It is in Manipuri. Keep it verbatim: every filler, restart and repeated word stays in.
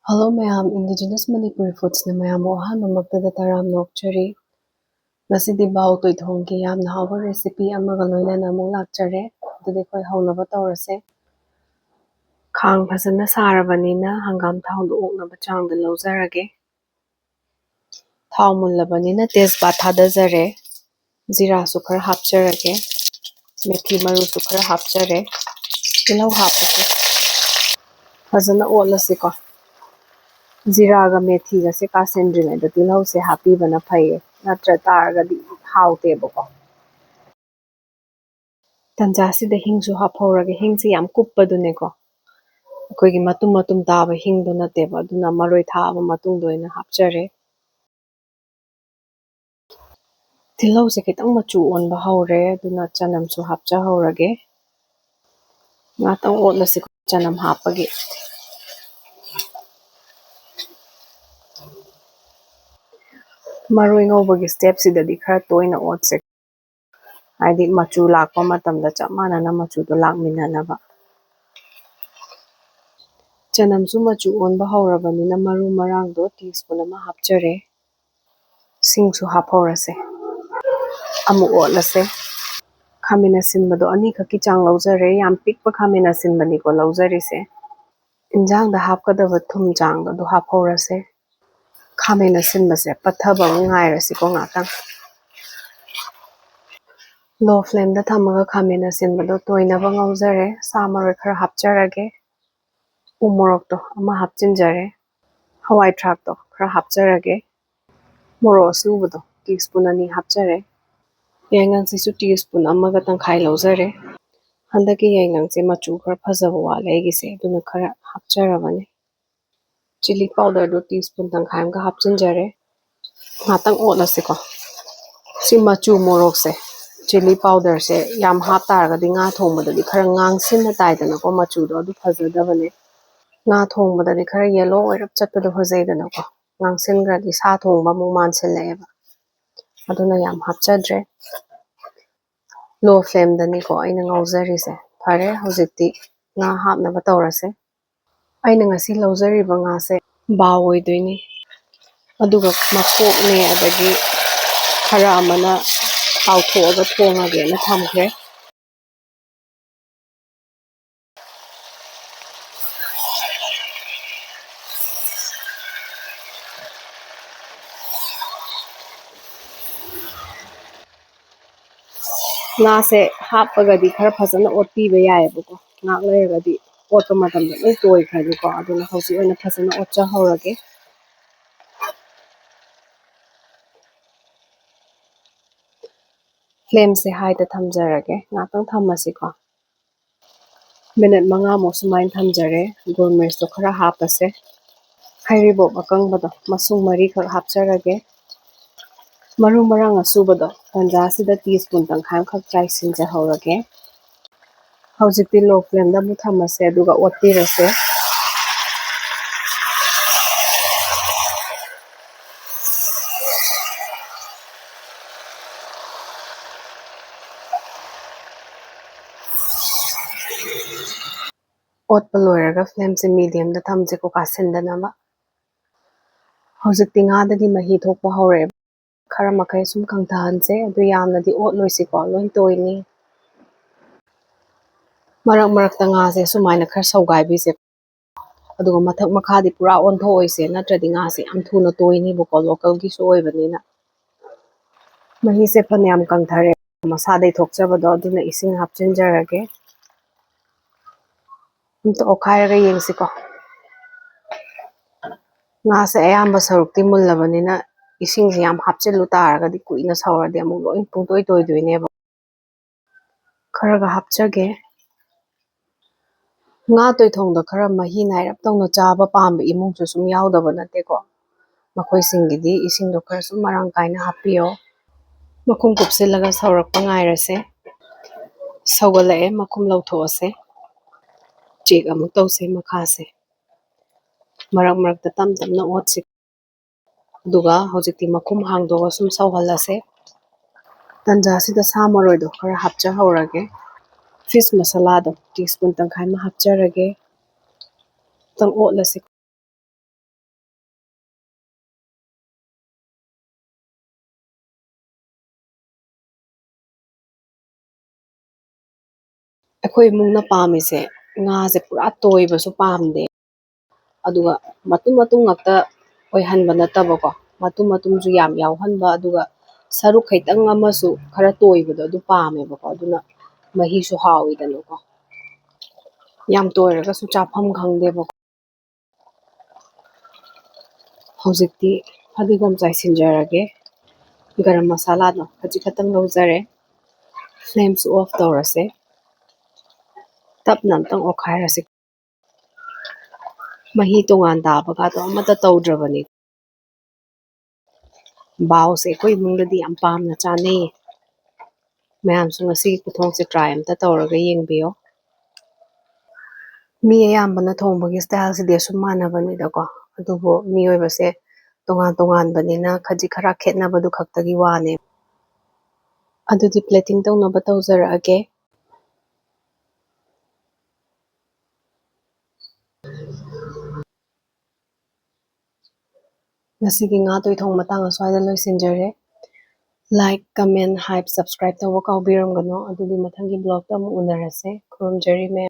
Hello ꯃꯌꯥꯝ, Indigenous Manipuri Foodsꯅ ꯃꯌꯥꯝꯕꯨ ꯑꯍꯥꯟꯕꯃꯛꯇꯗ ꯇꯔꯥꯝꯅ ꯑꯣꯛꯆꯔꯤ꯫ ꯉꯁꯤꯗꯤ ꯕꯥꯎ ꯇꯣꯏꯊꯣꯡꯒꯤ ꯌꯥꯝꯅ ꯍꯥꯎꯕ recipe ꯑꯃꯒ ꯂꯣꯏꯅꯅ ꯑꯃꯨꯛ ꯂꯥꯛꯆꯔꯦ꯫ ꯑꯗꯨꯗꯤ ꯑꯩꯈꯣꯏ ꯍꯧꯅꯕ ꯇꯧꯔꯁꯦ꯫ ꯈꯥꯡ ꯐꯖꯅ ꯁꯥꯔꯕꯅꯤꯅ ꯍꯪꯒꯥꯝ ꯊꯥꯎꯗꯨ ꯑꯣꯛꯅꯕ ꯆꯥꯡꯗ ꯂꯧꯖꯔꯒꯦ꯫ ꯊꯥꯎ ꯃꯨꯜꯂꯕꯅꯤꯅ ꯇꯦꯖꯄꯥꯠ ꯊꯥꯗꯖꯔꯦ꯫ ꯖꯤꯔꯥꯁꯨ ꯈꯔ ꯍꯥꯞꯆꯔꯒꯦ꯫ ꯃꯦꯊꯤ ꯃꯔꯨꯁꯨ ꯈꯔ ꯍꯥꯞꯆꯔꯦ꯫ ꯇꯤꯜꯍꯧ ꯍꯥꯞꯄꯁꯦ꯫ ꯐꯖꯅ ꯑꯣꯠꯂꯁꯤꯀꯣ꯫ ꯖꯤꯔꯥꯒ ꯃꯦꯊꯤꯒꯁꯦ ꯀꯥꯁꯤꯟꯗ꯭ꯔꯤꯉꯩꯗ ꯇꯤꯜꯍꯧꯁꯦ ꯍꯥꯞꯄꯤꯕꯅ ꯐꯩꯌꯦ, ꯅꯠꯇ꯭ꯔ ꯇꯥꯔꯒꯗꯤ ꯍꯥꯎꯇꯦꯕꯀꯣ꯫ ꯇꯟꯖꯥꯁꯤꯗ ꯍꯤꯡꯁꯨ ꯍꯥꯞꯍꯧꯔꯒꯦ꯫ ꯍꯤꯡꯁꯦ ꯌꯥꯝ ꯀꯨꯞꯄꯗꯨꯅꯦꯀꯣ, ꯑꯩꯈꯣꯏꯒꯤ ꯃꯇꯨꯝ ꯃꯇꯨꯝ ꯇꯥꯕ ꯍꯤꯡꯗꯣ ꯅꯠꯇꯦꯕ, ꯑꯗꯨꯅ ꯃꯔꯣꯏ ꯊꯥꯛꯑꯕ ꯃꯇꯨꯡꯗ ꯑꯣꯏꯅ ꯍꯥꯞꯆꯔꯦ꯫ ꯇꯤꯜꯍꯧꯁꯦ ꯈꯤꯇꯪ ꯃꯆꯨ ꯑꯣꯟꯕ ꯍꯧꯔꯦ, ꯑꯗꯨꯅ ꯆꯅꯝꯁꯨ ꯍꯥꯞꯆꯍꯧꯔꯒꯦ꯫ ꯉꯥꯛꯇꯪ ꯑꯣꯠꯂꯁꯤ ꯆꯅꯝ ꯍꯥꯞꯄꯒꯤ꯫ ꯃꯔꯣꯏ ꯉꯧꯕꯒꯤ stepꯁꯤꯗꯗꯤ ꯈꯔ ꯇꯣꯏꯅ ꯑꯣꯠꯁꯦ, ꯍꯥꯏꯗꯤ ꯃꯆꯨ ꯂꯥꯛꯄ ꯃꯇꯝꯗ ꯆꯞ ꯃꯥꯟꯅꯅ ꯃꯆꯨꯗꯣ ꯂꯥꯛꯃꯤꯟꯅꯅꯕ꯫ ꯆꯅꯝꯁꯨ ꯃꯆꯨ ꯑꯣꯟꯕ ꯍꯧꯔꯕꯅꯤꯅ ꯃꯔꯨ ꯃꯔꯥꯡꯗꯣ tea spoon ꯑꯃ ꯍꯥꯞꯆꯔꯦ꯫ ꯁꯤꯡꯁꯨ ꯍꯥꯞꯍꯧꯔꯁꯦ꯫ ꯑꯃꯨꯛ ꯑꯣꯠꯂꯁꯦ꯫ ꯈꯥꯃꯦꯟ ꯑꯁꯤꯟꯕꯗꯣ ꯑꯅꯤꯈꯛꯀꯤ ꯆꯥꯡ ꯂꯧꯖꯔꯦ꯫ ꯌꯥꯝ ꯄꯤꯛꯄ ꯈꯥꯃꯦꯟ ꯑꯁꯤꯟꯕꯅꯤꯀꯣ ꯂꯧꯖꯔꯤꯁꯦ꯫ ꯏꯟꯖꯥꯡꯗ ꯍꯥꯞꯀꯗꯕ ꯊꯨꯝ ꯆꯥꯡꯗꯣ ꯑꯗꯨ ꯍꯥꯞꯍꯧꯔꯁꯦ꯫ ꯈꯥꯃꯦꯟ ꯑꯁꯤꯟꯕꯁꯦ ꯄꯠꯊꯕ ꯑꯃ ꯉꯥꯏꯔꯁꯤꯀꯣ ꯉꯥꯛꯇꯪ꯫ Low flameꯗ ꯊꯝꯃꯒ ꯈꯥꯃꯦꯟ ꯑꯁꯤꯟꯕꯗꯣ ꯇꯣꯏꯅꯕ ꯉꯧꯖꯔꯦ꯫ ꯁꯥ ꯃꯔꯣꯏ ꯈꯔ ꯍꯥꯞꯆꯔꯒꯦ꯫ ꯎ ꯃꯣꯔꯣꯛꯇꯣ ꯑꯃ ꯍꯥꯞꯆꯤꯟꯖꯔꯦ꯫ ꯍꯋꯥꯏ ꯊ꯭ꯔꯥꯛꯇꯣ ꯈꯔ ꯍꯥꯞꯆꯔꯒꯦ꯫ ꯃꯣꯔꯣꯛ ꯑꯁꯨꯕꯗꯣ tea spoon ꯑꯅꯤ ꯍꯥꯞꯆꯔꯦ꯫ ꯌꯥꯏꯉꯪꯁꯤꯁꯨ tea spoon ꯑꯃꯒ ꯇꯪꯈꯥꯏ ꯂꯧꯖꯔꯦ꯫ ꯍꯟꯗꯛꯀꯤ ꯌꯥꯏꯉꯪꯁꯦ ꯃꯆꯨ ꯈꯔ ꯐꯖꯕ ꯋꯥꯠꯂꯦ ꯑꯩꯒꯤꯁꯦ, ꯑꯗꯨꯅ ꯈꯔ ꯍꯥꯞꯆꯔꯕꯅꯦ꯫ Chilli powderꯗꯣ tea spoon ꯇꯪꯈꯥꯏ ꯑꯃꯒ ꯍꯥꯞꯆꯤꯟꯖꯔꯦ꯫ ꯉꯥꯛꯇꯪ ꯑꯣꯠꯂꯁꯤꯀꯣ꯫ ꯁꯤ ꯃꯆꯨ ꯃꯣꯔꯣꯛꯁꯦ, chilli powderꯁꯦ ꯌꯥꯝ ꯍꯥꯞꯇꯥꯔꯒꯗꯤ ꯉꯥ ꯊꯣꯡꯕꯗꯗꯤ ꯈꯔ ꯉꯥꯡꯁꯤꯟꯅ ꯇꯥꯏꯗꯅꯀꯣ, ꯃꯆꯨꯗꯣ ꯑꯗꯨ ꯐꯖꯗꯕꯅꯦ꯫ ꯉꯥ ꯊꯣꯡꯕꯗꯗꯤ ꯈꯔ yellow ꯑꯣꯏꯔꯞ ꯆꯠꯄꯗꯣ ꯐꯖꯩꯗꯅꯀꯣ, ꯉꯥꯡꯁꯤꯟꯈ꯭ꯔꯗꯤ ꯁꯥ ꯊꯣꯡꯕ ꯑꯃꯨꯛ ꯃꯥꯟꯁꯤꯜꯂꯛꯑꯦꯕ꯫ ꯑꯗꯨꯅ ꯌꯥꯝ ꯍꯥꯞꯆꯗ꯭ꯔꯦ꯫ Low flameꯗꯅꯤꯀꯣ ꯑꯩꯅ ꯉꯧꯖꯔꯤꯁꯦ꯫ ꯐꯔꯦ, ꯍꯧꯖꯤꯛꯇꯤ ꯉꯥ ꯍꯥꯞꯅꯕ ꯇꯧꯔꯁꯦ꯫ ꯑꯩꯅ ꯉꯁꯤ ꯂꯧꯖꯔꯤꯕ ꯉꯥꯁꯦ ꯕꯥꯎ ꯑꯣꯏꯗꯣꯏꯅꯤ꯫ ꯑꯗꯨꯒ ꯃꯀꯣꯛꯅꯦ, ꯑꯗꯒꯤ ꯈꯔ ꯑꯃꯅ ꯇꯥꯎꯊꯣꯛꯑꯒ ꯊꯣꯡꯉꯒꯦꯅ ꯊꯝꯈ꯭ꯔꯦ꯫ ꯉꯥꯁꯦ ꯍꯥꯞꯄꯒꯗꯤ ꯈꯔ ꯐꯖꯅ ꯑꯣꯠꯄꯤꯕ ꯌꯥꯏꯑꯕꯀꯣ꯫ ꯉꯥꯏꯍꯥꯛ ꯂꯩꯔꯒꯗꯤ ꯑꯣꯠꯄ ꯃꯇꯝꯗ ꯂꯣꯏ ꯇꯣꯏꯈ꯭ꯔꯅꯤꯀꯣ꯫ ꯑꯗꯨꯅ ꯍꯧꯖꯤꯛ ꯑꯣꯏꯅ ꯐꯖꯅ ꯑꯣꯠꯆꯍꯧꯔꯒꯦ꯫ ꯐ꯭ꯂꯦꯝꯁꯦ ꯍꯥꯏꯗ ꯊꯝꯖꯔꯒꯦ꯫ ꯉꯥꯛꯇꯪ ꯊꯝꯃꯁꯤꯀꯣ꯫ ꯃꯤꯅꯠ ꯃꯉꯥꯃꯨꯛ ꯁꯨꯃꯥꯏꯅ ꯊꯝꯖꯔꯦ꯫ ꯒꯣꯜ ꯃꯤꯔꯆꯇꯣ ꯈꯔ ꯍꯥꯞꯄꯁꯦ꯫ ꯍꯩꯔꯤꯕꯣꯞ ꯑꯀꯪꯕꯗꯣ ꯃꯁꯨꯡ ꯃꯔꯤꯈꯛ ꯍꯥꯞꯆꯔꯒꯦ꯫ ꯃꯔꯨ ꯃꯔꯥꯡ ꯑꯁꯨꯕꯗꯣ ꯇꯟꯖꯥꯁꯤꯗ ꯇꯤ ꯁ꯭ꯄꯨꯟ ꯇꯪꯈꯥꯏ ꯑꯃꯈꯛ ꯆꯥꯏꯁꯤꯟꯖꯍꯧꯔꯒꯦ꯫ ꯍꯧꯖꯤꯛꯇꯤ ꯂꯣ ꯐ꯭ꯂꯦꯝꯗ ꯑꯃꯨꯛ ꯊꯝꯃꯁꯦ, ꯑꯗꯨꯒ ꯑꯣꯠꯄꯤꯔꯁꯦ꯫ ꯑꯣꯠꯄ ꯂꯣꯏꯔꯒ ꯐ꯭ꯂꯦꯝꯁꯦ ꯃꯤꯗꯤꯌꯝꯗ ꯊꯝꯁꯦꯀꯣ, ꯀꯥꯁꯤꯟꯗꯅꯕ꯫ ꯍꯧꯖꯤꯛꯇꯤ ꯉꯥꯗꯒꯤ ꯃꯍꯤ ꯊꯣꯛꯄ ꯍꯧꯔꯛꯑꯦ꯫ ꯈꯔ ꯃꯈꯩ ꯁꯨꯝ ꯀꯪꯊꯍꯟꯁꯦ꯫ ꯑꯗꯨ ꯌꯥꯝꯅꯗꯤ ꯑꯣꯠꯂꯣꯏꯁꯤꯀꯣ, ꯂꯣꯏ ꯇꯣꯏꯅꯤ꯫ ꯃꯔꯛ ꯃꯔꯛꯇ ꯉꯥꯁꯦ ꯁꯨꯃꯥꯏꯅ ꯈꯔ ꯁꯧꯒꯥꯏꯕꯤꯁꯦ꯫ ꯑꯗꯨꯒ ꯃꯊꯛ ꯃꯈꯥꯗꯤ ꯄꯨꯔꯥ ꯑꯣꯟꯊꯣꯛꯑꯣꯏꯁꯦ, ꯅꯠꯇ꯭ꯔꯗꯤ ꯉꯥꯁꯦ ꯌꯥꯝ ꯊꯨꯅ ꯇꯣꯏꯅꯤꯕꯀꯣ, ꯂꯣꯀꯦꯜꯒꯤꯁꯨ ꯑꯣꯏꯕꯅꯤꯅ꯫ ꯃꯍꯤꯁꯦ ꯐꯅꯌꯥꯝ ꯀꯪꯊꯔꯦ, ꯃꯁꯥꯗꯩ ꯊꯣꯛꯆꯕꯗꯣ, ꯑꯗꯨꯅ ꯏꯁꯤꯡ ꯍꯥꯞꯆꯤꯟꯖꯔꯒꯦ꯫ ꯑꯝꯇ ꯑꯣꯠꯈꯥꯏꯔꯒ ꯌꯦꯡꯁꯤꯀꯣ꯫ ꯉꯥꯁꯦ ꯑꯌꯥꯝꯕ ꯁꯔꯨꯛꯇꯤ ꯃꯨꯜꯂꯕꯅꯤꯅ ꯏꯁꯤꯡꯁꯦ ꯌꯥꯝ ꯍꯥꯞꯆꯤꯜꯂꯨ ꯇꯥꯔꯒꯗꯤ ꯀꯨꯏꯅ ꯁꯧꯔꯗꯤ ꯑꯃꯨꯛ ꯂꯣꯏ ꯄꯨꯡꯇꯣꯏ ꯇꯣꯏꯗꯣꯏꯅꯦꯕ꯫ ꯈꯔꯒ ꯍꯥꯞꯆꯒꯦ꯫ ꯉꯥ ꯇꯣꯏꯊꯣꯡꯗ ꯈꯔ ꯃꯍꯤ ꯅꯥꯏꯔꯞ ꯇꯧꯅ ꯆꯥꯕ ꯄꯥꯝꯕ ꯏꯃꯨꯡꯁꯨ ꯁꯨꯝ ꯌꯥꯎꯗꯕ ꯅꯠꯇꯦꯀꯣ꯫ ꯃꯈꯣꯏꯁꯤꯡꯒꯤꯗꯤ ꯏꯁꯤꯡꯗꯣ ꯈꯔ ꯁꯨꯝ ꯃꯔꯥꯡ ꯀꯥꯏꯅ ꯍꯥꯞꯄꯤꯌꯣ꯫ ꯃꯈꯨꯝ ꯀꯨꯞꯁꯤꯜꯂꯒ ꯁꯧꯔꯛꯄ ꯉꯥꯏꯔꯁꯦ꯫ ꯁꯧꯒꯠꯂꯛꯑꯦ, ꯃꯈꯨꯝ ꯂꯧꯊꯣꯛꯑꯁꯦ꯫ ꯆꯦꯛ ꯑꯃꯨꯛ ꯇꯧꯁꯦ ꯃꯈꯥꯁꯦ꯫ ꯃꯔꯛ ꯃꯔꯛꯇ ꯇꯞ ꯇꯞꯅ ꯑꯣꯠꯁꯤ꯫ ꯑꯗꯨꯒ ꯍꯧꯖꯤꯛꯇꯤ ꯃꯈꯨꯝ ꯍꯥꯡꯗꯣꯛꯑꯒ ꯁꯨꯝ ꯁꯧꯍꯜꯂꯁꯦ꯫ ꯇꯟꯖꯥꯁꯤꯗ ꯁꯥ ꯃꯔꯣꯏꯗꯣ ꯈꯔ ꯍꯥꯞꯆꯍꯧꯔꯒꯦ꯫ ꯐꯤꯁ ꯃꯁꯥꯂꯥꯗꯣ ꯇꯤ ꯁ꯭ꯄꯨꯟ ꯇꯪꯈꯥꯏ ꯑꯃ ꯍꯥꯞꯆꯔꯒꯦ꯫ ꯈꯤꯇꯪ ꯑꯣꯠꯂꯁꯤ꯫ ꯑꯩꯈꯣꯏ ꯏꯃꯨꯡꯅ ꯄꯥꯝꯃꯤꯁꯦ ꯉꯥꯁꯦ ꯄꯨꯔꯥ ꯇꯣꯏꯕꯁꯨ ꯄꯥꯝꯗꯦ, ꯑꯗꯨꯒ ꯃꯇꯨꯝ ꯃꯇꯨꯝ ꯉꯥꯛꯇ ꯑꯣꯏꯍꯟꯕ ꯅꯠꯇꯕꯀꯣ, ꯃꯇꯨꯝ ꯃꯇꯨꯝꯁꯨ ꯌꯥꯝ ꯌꯥꯎꯍꯟꯕ, ꯑꯗꯨꯒ ꯁꯔꯨꯛ ꯈꯤꯇꯪ ꯑꯃꯁꯨ ꯈꯔ ꯇꯣꯏꯕꯗꯣ ꯑꯗꯨ ꯄꯥꯝꯃꯦꯕꯀꯣ꯫ ꯑꯗꯨꯅ ꯃꯍꯤꯁꯨ ꯍꯥꯎꯋꯤꯗꯅꯀꯣ, ꯌꯥꯝ ꯇꯣꯏꯔꯒꯁꯨ ꯆꯥꯐꯝ ꯈꯪꯗꯦꯕꯀꯣ꯫ ꯍꯧꯖꯤꯛꯇꯤ ꯐꯗꯤꯒꯣꯝ ꯆꯥꯏꯁꯤꯟꯖꯔꯒꯦ꯫ ꯒꯔꯝ ꯃꯁꯥꯂꯥꯗꯣ ꯈꯖꯤꯛ ꯈꯛꯇꯪ ꯂꯧꯖꯔꯦ꯫ Flameꯁꯨ off ꯇꯧꯔꯁꯦ꯫ ꯇꯞꯅ ꯑꯝꯇꯪ ꯑꯣꯠꯈꯥꯏꯔꯁꯤ꯫ ꯃꯍꯤ ꯇꯣꯉꯥꯟ ꯇꯥꯕꯒꯗꯣ ꯑꯃꯠꯇ ꯇꯧꯗ꯭ꯔꯕꯅꯤ꯫ ꯕꯥꯎꯁꯦ ꯑꯩꯈꯣꯏ ꯏꯃꯨꯡꯗꯗꯤ ꯌꯥꯝ ꯄꯥꯝꯅ ꯆꯥꯅꯩꯌꯦ꯫ ꯃꯌꯥꯝꯁꯨ ꯉꯁꯤꯒꯤ ꯈꯨꯊꯣꯡꯁꯦ try ꯑꯝꯇ ꯇꯧꯔꯒ ꯌꯦꯡꯕꯤꯌꯣ꯫ ꯃꯤ ꯑꯌꯥꯝꯕꯅ ꯊꯣꯡꯕꯒꯤ styleꯁꯤꯗꯤ ꯑꯁꯨꯝ ꯃꯥꯟꯅꯕꯅꯤꯗꯀꯣ, ꯑꯗꯨꯕꯨ ꯃꯤꯑꯣꯏꯕꯁꯦ ꯇꯣꯉꯥꯟ ꯇꯣꯉꯥꯟꯕꯅꯤꯅ ꯈꯖꯤꯛ ꯈꯔ ꯈꯦꯠꯅꯕꯗꯨ ꯈꯛꯇꯒꯤ ꯋꯥꯅꯦ꯫ ꯑꯗꯨꯗꯤ plating ꯇꯧꯅꯕ ꯇꯧꯖꯔꯛꯑꯒꯦ꯫ ꯉꯁꯤꯒꯤ ꯉꯥ ꯇꯣꯏꯊꯣꯡ ꯃꯇꯥꯡ ꯑꯁ꯭ꯋꯥꯏꯗ ꯂꯣꯏꯁꯤꯟꯖꯔꯦ꯫ Like, comment, hype, subscribe ꯇꯧꯕ ꯀꯥꯎꯕꯤꯔꯝꯒꯅꯨ꯫ ꯑꯗꯨꯗꯤ ꯃꯊꯪꯒꯤ vlogꯇ ꯑꯃꯨꯛ ꯎꯅꯔꯁꯦ꯫ ꯈꯨꯔꯨꯝꯖꯔꯤ ꯃꯌꯥꯝ꯫